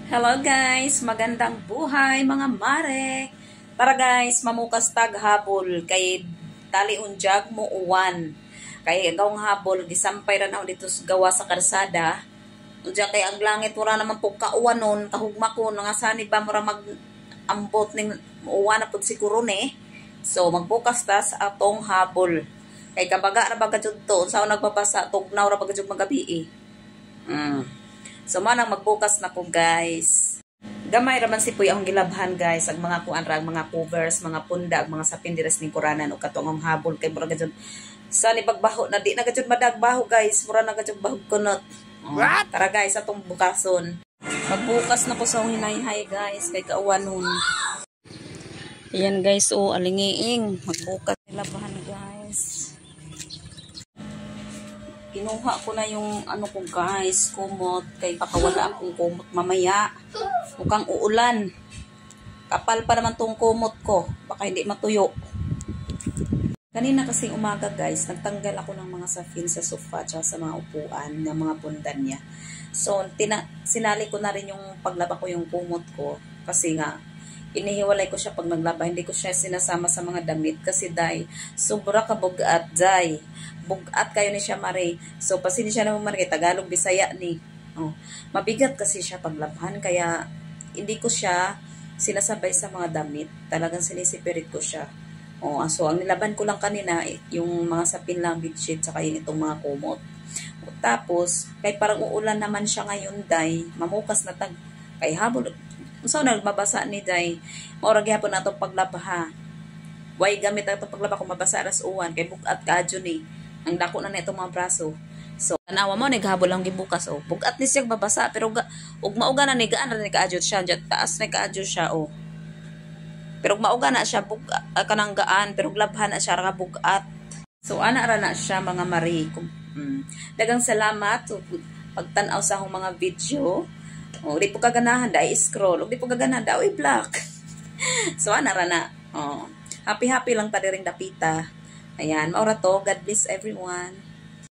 Hello guys, magandang buhay, mga mare. Tara guys, mamukas tag habol kay tali unjag mo uwan. Kay ang habol gisampay ra na dito sa gawa sa karsada. Unja kay ang langit wala naman po kauwan nun, kahugma ko nga sani ba mura mag ambot ning uwan na pud siguro ni. So magbukas ta sa atong habol. Kay kabaga ra ba jud to, unsa nagbabasa, tugnaw ra ba jud magabi eh. So manang magbukas na ko, guys. Gamay raman si Puy akong gilabhan, guys, ang mga kuan ra, ang mga covers, mga punda, ang mga sapin dires ning kuranan ug katong ang habol kay mura gajud sa ni pagbaho na di na gajud madagbaho, guys, mura na gajud bahog kunot. Oh, tara guys, atong bukason. Magbukas na ko sa akong hinayhay, guys, kay kauwan nun. Ayan guys, oh, alingiing. Magbukas labahan, guys. Kinuha ko na yung ano ko, guys, kumot. Kay baka wala akong kumot mamaya. Mukhang uulan. Kapal pa naman tong kumot ko. Baka hindi matuyo. Kanina kasing umaga, guys, nagtanggal ako ng mga safin sa sofa at sa mga upuan ng mga pundan niya. So, sinali ko na rin yung paglaba ko yung kumot ko. Kasi nga, inihiwalay ko siya pag naglaba. Hindi ko siya sinasama sa mga damit kasi dahil sobra ka bugat, day. Bugat kayo ni siya, mare. So, pasensya naman, mare, kay Tagalog, Bisaya ni. Oh, mabigat kasi siya paglabhan kaya hindi ko siya sinasabay sa mga damit. Talagang sinisipirit ko siya. Oh, so ang nilaban ko lang kanina, yung mga sapin lang, bedsheet, saka yung itong mga kumot. Tapos, kay parang uulan naman siya ngayon, day, mamukas na tag, kay habol, so nagbabasa ni day, mao ra gihapon na atong paglaba ha. Way gamit atong paglaba kung mabasa ras uwan, kay bugat kaadyo ni. Ang dako na na itong mga braso. So, tanawa mo, naghabol lang gibukas, oh. Bugat ni siya babasa, pero ug mauga na ni gaan ra ni kaadyo siya, diyan taas ni kaadyo siya, oh. Pero mauga na siya bug kanang gaan, pero glabhan na siya ra bugat. So ana ra na siya, mga mare. Dagang salamat so, pagtan-aw sa akong mga video. Oh, di po kaganahan da i-scroll, ug di po kaganahan da i-block. So ana ra na. Oh. Happy happy lang ta diring dapita. Ayan, maura to. God bless everyone.